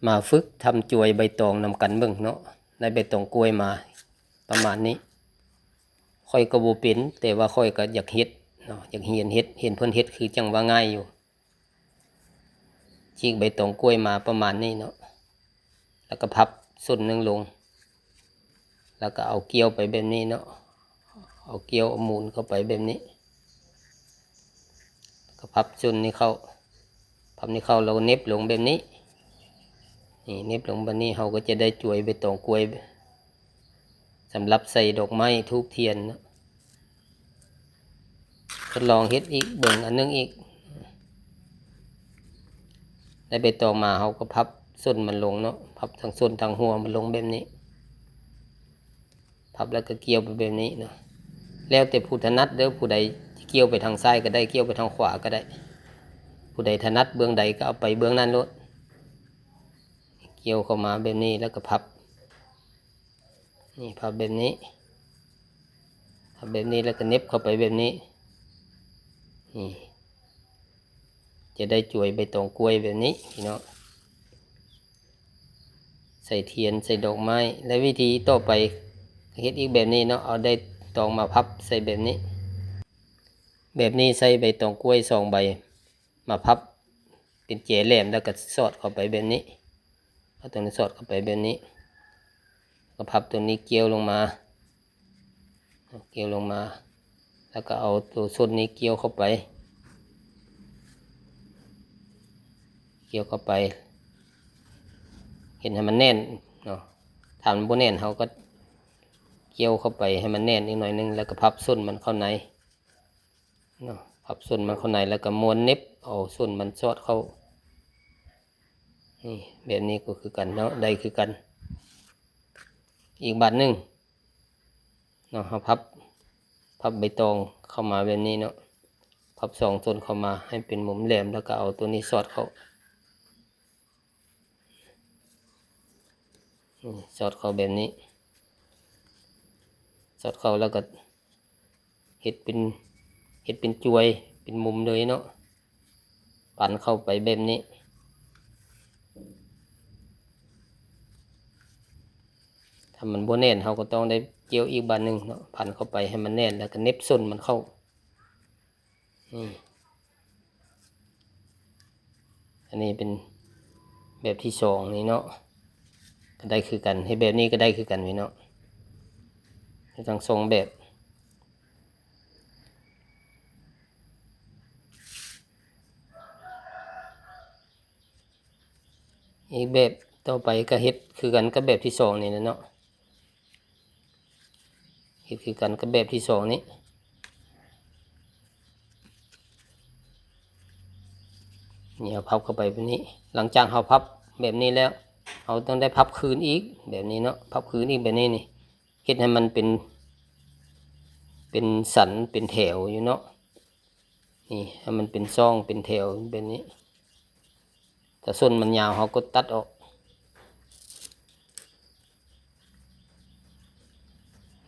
ມາຝຶກທຳຈວຍໃບຕອງນຳກັນເບິ່ງເນາະ. ໄດ້ໃບຕອງກ້ວຍມາປະມານນີ້. ຂ້ອຍກໍບໍ່ເປັນ, ແຕ່ວ່າຂ້ອຍກໍຢາກເຮັດເນາະ, ຢາກຮຽນເຮັດ, ເຫັນເພິ່ນເຮັດຄືຈັ່ງວ່າງ່າຍຢູ່. ຈີກໃບຕອງກ້ວຍມາປະມານນີ້ເນາະ, ແລ້ວກໍພັບສົ້ນໜຶ່ງລົງ, ແລ້ວກໍເອົາກ້ຽວໄປແບບນີ້ເນາະ, ເອົາກ້ຽວ ເອົາໝູນເຂົ້າໄປແບບນີ້. ກໍພັບສົ້ນນີ້ເຂົ້າ, ພັບນີ້ເຂົ້າ ແລ້ວກໍເໜັບລົງແບບນີ້. ນີ້ ເໜັບລົງແບບນີ້ ເຮົາກໍຈະໄດ້ຈວຍໃບຕອງກ້ວຍ ສຳລັບໃສ່ດອກໄມ້ ທູບ ທຽນເນາະ. ທົດລອງເຮັດອີກເບິ່ງອັນໜຶ່ງອີກ. ໄດ້ໃບຕອງມາ ເຮົາກໍພັບສົ້ນມັນລົງເນາະ, ພັບທັງສົ້ນທັງຫົວມັນລົງແບບນີ້. ພັບແລ້ວກໍກ້ຽວໄປແບບນີ້ເນາະ. ແລ້ວແຕ່ຜູ້ຖະໜັດເດີ, ຜູ້ໃດຈະກ້ຽວໄປທາງຊ້າຍກໍໄດ້, ກ້ຽວໄປທາງຂວາກໍໄດ້. ຜູ້ໃດຖະໜັດເບື້ອງໃດກໍເອົາໄປເບື້ອງນັ້ນໂລດ. ກ້ຽວເຂົ້າມາແບບນີ້ ແລ້ວກໍພັບ. ນີ້ ພັບແບບນີ້, ພັບແບບນີ້ ແລ້ວກໍເໜັບເຂົ້າໄປແບບນີ້. ນີ້ ຈະໄດ້ຈວຍໃບຕອງກ້ວຍແບບນີ້ພີ່ນ້ອງ. ໃສ່ທຽນ ໃສ່ດອກໄມ້. ແລະ ວິທີຕໍ່ໄປ ເຮັດອີກແບບນີ້ເນາະ, ເອົາໃບຕອງມາພັບໃສ່ແບບນີ້. ແບບນີ້ໃຊ້ໃບຕອງກ້ວຍສອງໃບມາພັບເປັນແຈແຫຼມ ແລ້ວກໍສອດເຂົ້າໄປແບບນີ້. ເອົາຕົວນີ້ສອດເຂົ້າໄປແບບນີ້, ແລ້ວກໍພັບຕົວນີ້ກ້ຽວລົງມາ. ກ້ຽວລົງມາ ແລ້ວກໍເອົາໂຕສົ້ນນີ້ກ້ຽວເຂົ້າໄປ, ກ້ຽວເຂົ້າໄປ ເຮັດໃຫ້ມັນແໜ້ນເນາະ. ຖ້າມັນບໍ່ແໜ້ນ ເຮົາກໍກ້ຽວເຂົ້າໄປໃຫ້ມັນແໜ້ນອີກໜ້ອຍໜຶ່ງ ແລ້ວກໍພັບສົ້ນມັນເຂົ້າໃນເນາະ, ພັບສົ້ນມັນເຂົ້າໃນ ແລ້ວກໍມ້ວນເໜັບເອົາສົ້ນມັນສອດເຂົ້າ. ນີ້ ແບບນີ້ກໍຄືກັນເນາະ, ໄດ້ຄືກັນ. ອີກບາດໜຶ່ງເນາະ, ເຮົາພັບ ພັບໃບຕອງເຂົ້າມາແບບນີ້ເນາະ, ພັບສອງສົ້ນເຂົ້າມາໃຫ້ເປັນມຸມແຫຼມ ແລ້ວກໍເອົາຕົວນີ້ສອດເຂົ້າ. ນີ້ ສອດເຂົ້າແບບນີ້, ສອດເຂົ້າແລ້ວກໍ ເຮັດເປັນ ເຮັດເປັນຈວຍ ເປັນມຸມເລີຍເນາະ, ປັນເຂົ້າໄປແບບນີ້. ຖ້າມັນບໍ່ແໜ້ນ ເຮົາກໍຕ້ອງໄດ້ກ້ຽວອີກບາດໜຶ່ງເນາະ, ພັນເຂົ້າໄປໃຫ້ມັນແໜ້ນ ແລ້ວກໍເໜັບສົ້ນມັນເຂົ້າ. ນີ້ ອັນນີ້ເປັນແບບທີສອງນີ້ເນາະ, ກໍໄດ້ຄືກັນ, ເຮັດແບບນີ້ກໍໄດ້ຄືກັນນີ້ເນາະ, ທັງສອງແບບ. ອີກແບບຕໍ່ໄປກໍເຮັດຄືກັນກັບແບບທີສອງນີ້ແຫຼະເນາະ. ເຮັດຄືກັນກັບແບບທີສອງນີ້. ນີ້ ເຮົາພັບເຂົ້າໄປແບບນີ້. ຫຼັງຈາກເຮົາພັບແບບນີ້ແລ້ວ ເຮົາຕ້ອງໄດ້ພັບຄືນອີກແບບນີ້ເນາະ, ພັບຄືນອີກແບບນີ້ນີ້ ເຮັດໃຫ້ມັນເປັນ ເປັນສັນເປັນແຖວຢູ່ເນາະ. ນີ້ ໃຫ້ມັນເປັນຊ່ອງເປັນແຖວແບບນີ້. ຖ້າສົ້ນມັນຍາວ ເຮົາກໍຕັດອອກ.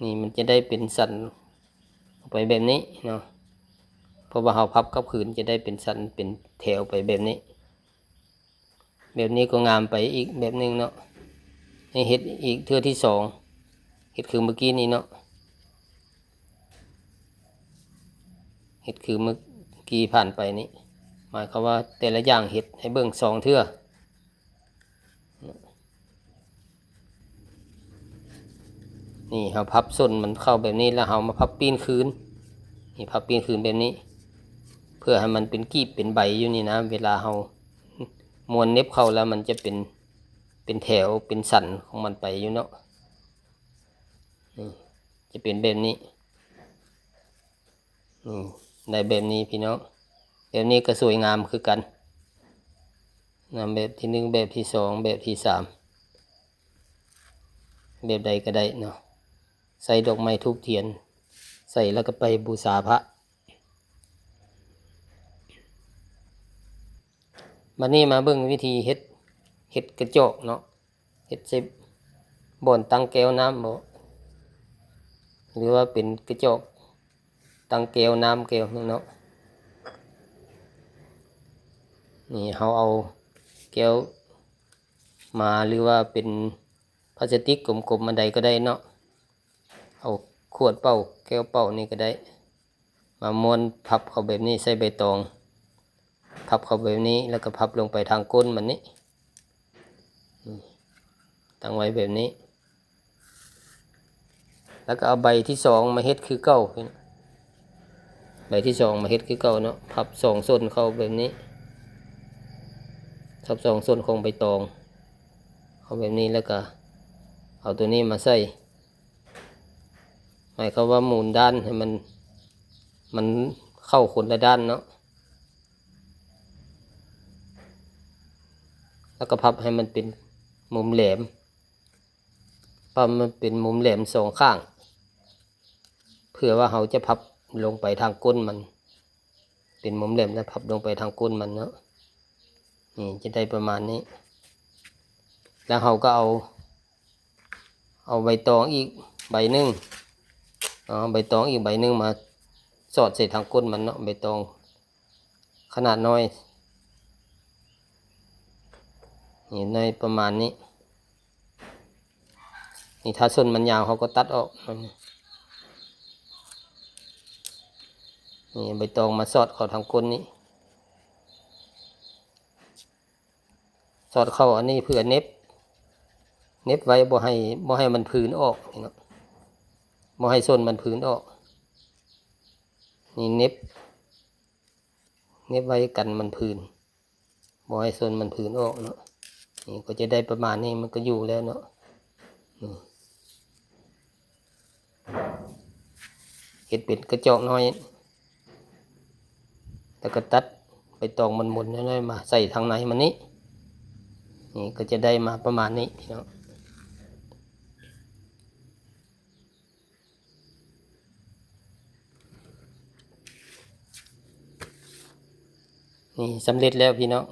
ນີ້ ມັນຈະໄດ້ເປັນສັນອອກໄປແບບນີ້ເນາະ, ເພາະວ່າເຮົາພັບກັບຄືນ ຈະໄດ້ເປັນສັນເປັນແຖວໄປແບບນີ້. ແບບນີ້ກໍງາມໄປອີກແບບໜຶ່ງເນາະ. ໃຫ້ເຮັດອີກເທື່ອທີສອງ, ເຮັດຄືເມື່ອກີ້ນີ້ເນາະ. ເຮັດຄືເມື່ອກີ້ຜ່ານໄປນີ້, ໝາຍຄວາມວ່າແຕ່ລະຢ່າງເຮັດໃຫ້ເບິ່ງສອງເທື່ອ. ນີ້ ເຮົາພັບສົ້ນມັນເຂົ້າແບບນີ້ ແລ້ວເຮົາມາພັບປີ້ນຄືນ. ນີ້ ພັບປີ້ນຄືນແບບນີ້ ເພື່ອໃຫ້ມັນເປັນກີບເປັນໃບຢູ່ນີ້ນະ, ເວລາເຮົາມ້ວນເໜັບເຂົ້າແລ້ວ ມັນຈະເປັນ ເປັນແຖວເປັນສັນຂອງມັນໄປຢູ່ເນາະ. ນີ້ ຈະເປັນແບບນີ້. ນີ້ ໄດ້ແບບນີ້ພີ່ນ້ອງ, ແບບນີ້ກໍສວຍງາມຄືກັນນະ, ແບບທີໜຶ່ງ ແບບທີສອງ ແບບທີສາມ ແບບໃດກໍໄດ້ເນາະ. ໃສ່ດອກໄມ້ທູບທຽນ ໃສ່ແລ້ວກໍໄປບູຊາພະ. ບັດນີ້ມາເບິ່ງວິທີເຮັດ ເຮັດກະຈອກເນາະ, ເຮັດໃສ່ບ່ອນຕັ້ງແກ້ວນ້ຳບໍ ຫຼືວ່າເປັນກະຈອກຕັ້ງແກ້ວນ້ຳແກ້ວໜຶ່ງເນາະ. ນີ້ ເຮົາເອົາແກ້ວ ມາ ຫຼືວ່າເປັນພລາສຕິກກົມໆ ອັນໃດກໍໄດ້ເນາະ. ເອົາຂວດເປົ່າ ແກ້ວເປົ່ານີ້ກໍໄດ້ ມາມ້ວນພັບເຂົ້າແບບນີ້ ໃສ່ໃບຕອງ ພັບເຂົ້າແບບນີ້ ແລ້ວກໍພັບລົງໄປທາງກົ້ນມັນນີ້ ນີ້ ຕັ້ງໄວ້ແບບນີ້ ແລ້ວກໍເອົາໃບທີສອງມາເຮັດຄືເກົ່າ ໃບທີສອງມາເຮັດຄືເກົ່າເນາະ ພັບສອງສົ້ນເຂົ້າແບບນີ້ ພັບສອງສົ້ນຂອງໃບຕອງເຂົ້າແບບນີ້ ແລ້ວກໍເອົາໂຕນີ້ມາໃສ່ ໝາຍຄວາມວ່າໝູນດ້ານໃຫ້ມັນ ມັນເຂົ້າຄົນລະດ້ານເນາະ ແລ້ວກໍພັບໃຫ້ມັນເປັນມຸມແຫຼມ ພັບໃຫ້ມັນເປັນມຸມແຫຼມສອງຂ້າງ ເພື່ອວ່າເຮົາຈະພັບລົງໄປທາງກົ້ນມັນ ເປັນມຸມແຫຼມແລ້ວພັບລົງໄປທາງກົ້ນມັນເນາະ ນີ້ຈະໄດ້ປະມານນີ້ ແລ້ວເຮົາກໍເອົາ ເອົາໃບຕອງອີກໃບໜຶ່ງ ເອົາໃບຕອງອີກໃບໜຶ່ງມາສອດໃສ່ທາງກົ້ນມັນເນາະ ໃບຕອງຂະໜາດນ້ອຍ ນີ້ ນ້ອຍປະມານນີ້ ນີ້ ຖ້າສົ້ນມັນຍາວເຮົາກໍຕັດອອກ ນີ້ ໃບຕອງມາສອດເຂົ້າທາງກົ້ນນີ້ ສອດເຂົ້າອັນນີ້ເພື່ອເໜັບ ເໜັບໄວ້ບໍ່ໃຫ້ ບໍ່ໃຫ້ມັນຜືນອອກນີ້ເນາະ ບໍ່ໃຫ້ສົ້ນມັນຜືນອອກ ນີ້ເໜັບ ເໜັບໄວ້ກັນມັນຜືນ ບໍ່ໃຫ້ສົ້ນມັນຜືນອອກເນາະ ນີ້ກໍຈະໄດ້ປະມານນີ້ ມັນກໍຢູ່ແລ້ວເນາະ ນີ້ ເຮັດເປັນກະຈອກນ້ອຍ ແລ້ວກໍຕັດໃບຕອງມົນໆ ນ້ອຍໆ ມາໃສ່ທາງໃນມັນນີ້ ນີ້ກໍຈະໄດ້ມາປະມານນີ້ພີ່ນ້ອງ ນີ້ສຳເລັດແລ້ວພີ່ນ້ອງ